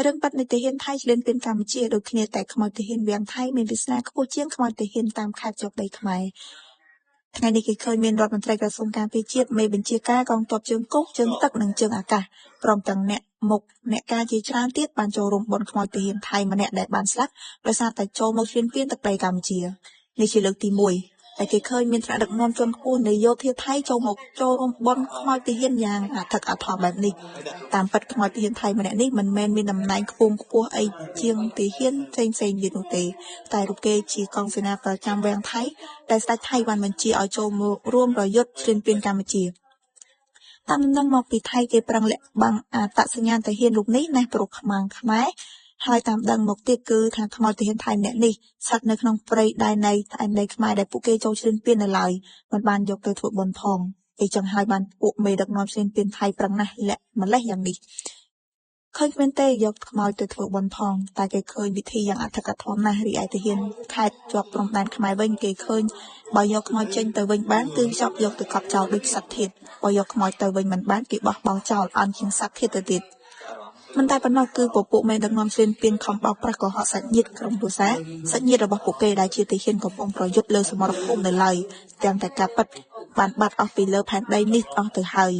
រឿងពិតនៃទាហានថៃឈ្លានពានកម្ពុជាដូចគ្នាតែខ្មោចទាហានវាំងថៃមានវាសនាខ្ពស់ជាងខ្មោចទាហានតាមខេត្តជាប់ដីខ្មែរថ្ងៃនេះគេឃើញមានរដ្ឋមន្ត្រីក្រសួងការពារជាតិមេបញ្ជាការកងទ័ពជើងគោកជើងទឹកនិងជើងអាកាសព្រមទាំងអ្នកមុខអ្នកការជាច្រើនទៀតបានចូលរួមបុណ្យខ្មោចទាហានថៃម្នាក់ដែលបានស្លាប់ដោយសារតែចូលមកឈ្លានពានទឹកដីកម្ពុជានេះជាលើកទី1តែគេឃើញមានថ្នាក់ដឹកនាំជាន់ខ្ពស់នៃយោធាថៃចូលមកចូលរួមបុណ្យខ្មោចទាហានយ៉ាងអធិកអធមបែបនេះតាមពិតខ្មោចទាហានថៃម្នាក់នេះមិនមែនមានតំណែងខ្ពង់ខ្ពស់អីជាងទាហានផ្សេងៗទៀតនោះទេតែរូបគេជាកងសេនាប្រចាំវាំងថៃដែលស្ដេចថៃបានបញ្ជាឲ្យចូលមករួមប្រយុទ្ធឈ្លានពានកម្ពុជាតាមដំណឹងមកពីថៃគេប្រឹងលាក់បាំងអត្តសញ្ញាណទាហានរូបនេះណាស់ព្រោះខ្មាំងខ្មែរហើយតាមដឹងមកទៀតគឺថាខ្មោចទាហានថៃម្នាក់នេះស្ថិតនៅក្នុងព្រៃដែនដីខ្មែរដែលពួកគេចូលឈ្លានពាននៅឡើយមិនបានយកទៅធ្វើបុណ្យផងអីចឹងហើយបានពួកមេដឹកនាំឈ្លានពានថៃប្រឹងណាស់លាក់ម្លេះយ៉ាងនេះឃើញគ្មានទេយកខ្មោចទៅធ្វើបុណ្យផងតែគេឃើញវិធីយ៉ាងអធិកអធមណាស់រីឯទាហានខេត្តជាប់ព្រំដែនខ្មែរវិញគេឃើញបើយកខ្មោចចេញទៅវិញបានគឺខ្ចប់យកទៅកប់ចោលដូចសត្វធាតុបើយកខ្មោចទៅវិញមិនបានគេបោះបង់ចោលអន់ជាងសត្វធាតុទៅទៀតមិនតែប៉ុណ្ណោះគឺពពួកមេដឹកនាំឈ្លានពានខំបោកប្រាស់កុហកសាច់ញាតិក្រុមគ្រួសារសាច់ញាតិរបស់ពួកគេដែលជាទាហានកំពុងប្រយុទ្ធលើសមរភូមិនៅឡើយទាំងតែការពិតបានបាត់អស់ពីលើផែនដីនេះអស់ទៅហើយ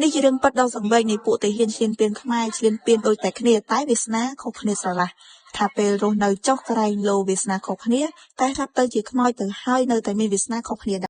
នេះជារឿងពិតដ៏សង្វេគនៃពួកទាហានឈ្លានពានខ្មែរឈ្លានពានដូចតែគ្នាតែវាសនាខុសគ្នាស្រឡះថាពេលរស់នៅចុះក្រែងលោវាសនាខុសគ្នាតែស្រាប់ទៅជាខ្មោចទៅហើយនៅតែមានវាសនាខុសគ្នាដែរ។